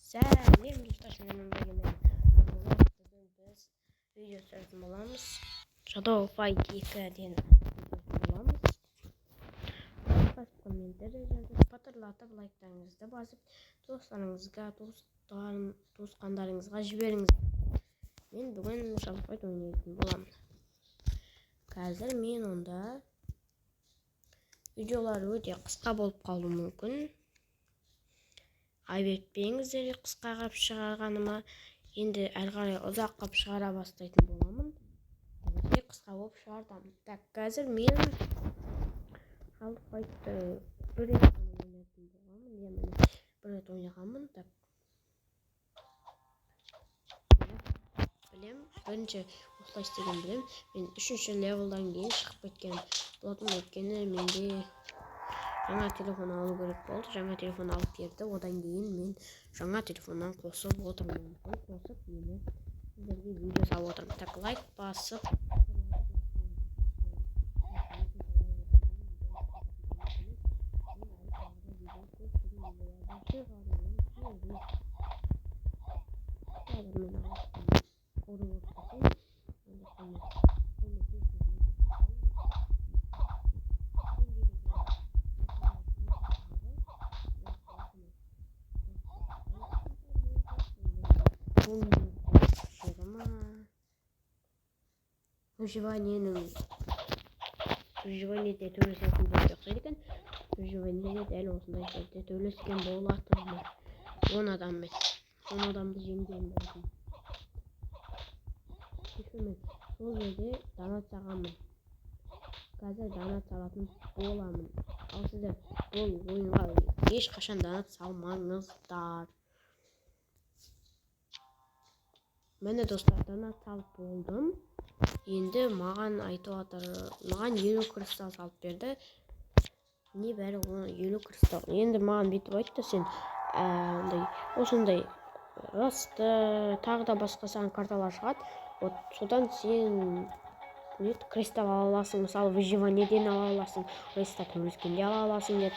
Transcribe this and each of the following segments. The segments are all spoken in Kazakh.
Сәлем, достар, сіздермен бірге мен. Бүгін біз видео түсіретін боламыз. Shadow Fight 2-ден боламыз. Басып комментарий жазып, батырлатып лайктарыңызды басып, достарыңызға, туысқандарыңызға жіберіңіз. Мен бүгін Shadow Fight ойнайтын боламын. Қазір мен онда видеолар өте қысқа болып қалуы мүмкін. Айып етпеңіздер қысқа қылып шығарғаныма. Енді әрі қарай ұзақ қылып шығара бастайтын боламын. Әзірге қысқа болып шығардым. Так, қазір мен Shadow Fight'ты бір рет ғана ойнайтын боламын. Иә, міне, бір рет ойнағанмын. Так, білем, бірінші осылай істеген білем. Мен үшінші левелдан кейін шығып кеткен болатын, өйткені менде жаңа телефон алу керек болды. Жаңа телефон алып берді. Одан кейін мен жаңа телефоннан қосып отырмын. Қосып, енді сіздерге видео салып отырмын. Так, лайк басып, Выживаниенің, выживаниеде төбелесетін жерге ұқсайды екен. Выживаниеде дәл осындай жерде төбелескен болатынмын 10 адаммен. 10 адамды жеңген болатын. Мен сол жерде донат салғанмын. Қазір донат салатын боламын. Ал сіздер бұл ойынға ешқашан донат салмаңыздар. Міне, достар, донат салып болдым. Енді маған айтып жатыр, маған 50 кристалл салып берді. Небәрі 50 кристалл. Енді маған бүйтіп айтты: сен андай осындай расты, тағы да басқа саған карталар шығады, вот содан сен не кристалл ала аласың, мысалы, выживаниеден ала аласың, рейста төбелескенде ала аласың деп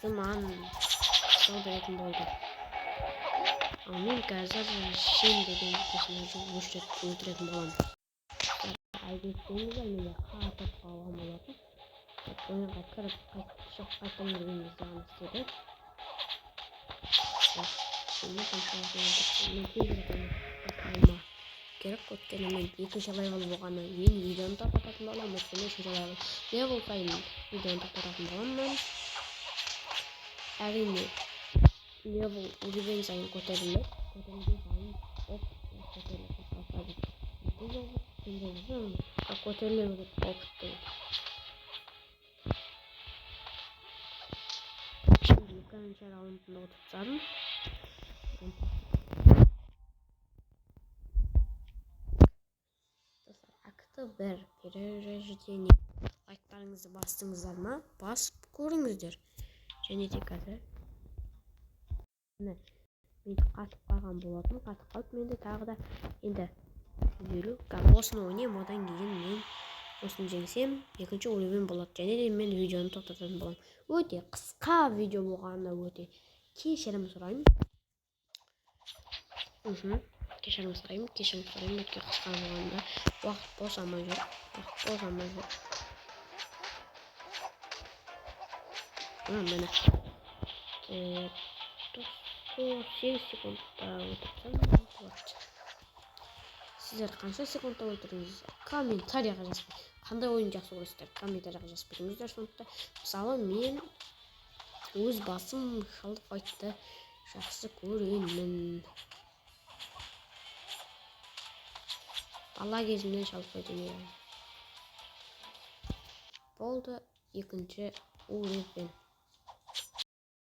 маған кристалл беретін болды. Ал мен қазір Шен деген персонажды өлтіретін боламын. Айып етпеңіздер, менде қатып қалған болатын. Ойынға кіріп шығып қайтадан кірген кезде ғана істеді. Мен тезірек ойнап керек, өйткені мен екінші левел болғаннан кейін видеоны тоқтататын боламын. Өйткені үшінші левел сайын видеоны тоқтататын боламын. Әрине, левел уровень сайын көтеріледі, көтерілген сайын опыт көтеріледі. Мысалы, қазір 200 опыт, көтеріле береді опыт деген. Екінші раундында ұтып тастадым. Достар, акты 1, перерождение. Лайктарыңызды бастыңыздар ма? Басып көріңіздер. Және де қазір міне, мен қатып қалған болатын, қатып қалып менде тағы да. Енді 50 осыны ойнаймын. Одан кейін мен осыны жеңсем, екінші уровень болады және де мен видеоны тоқтататын боламын. Өте қысқа видео болғанына өте кешірім сұраймын. Кешірім сұраймын, кешірім сұраймын өте қысқа болғанына. Уақыт босамай жүр, уақыт босамай жүр. Міне, 8 секундта өлтірсем болады. Сіздер қанша секундта өлтірдіңіз? Комментарийға жазып, қандай ойын жақсы көресіздер, комментарийға жазып кетіңіздер. Сондықтан, мысалы, мен өз басым Shadow Fight'ты жақсы көремін. Бала кезімнен Shadow Fight ойнаймын. Болды, екінші уровень.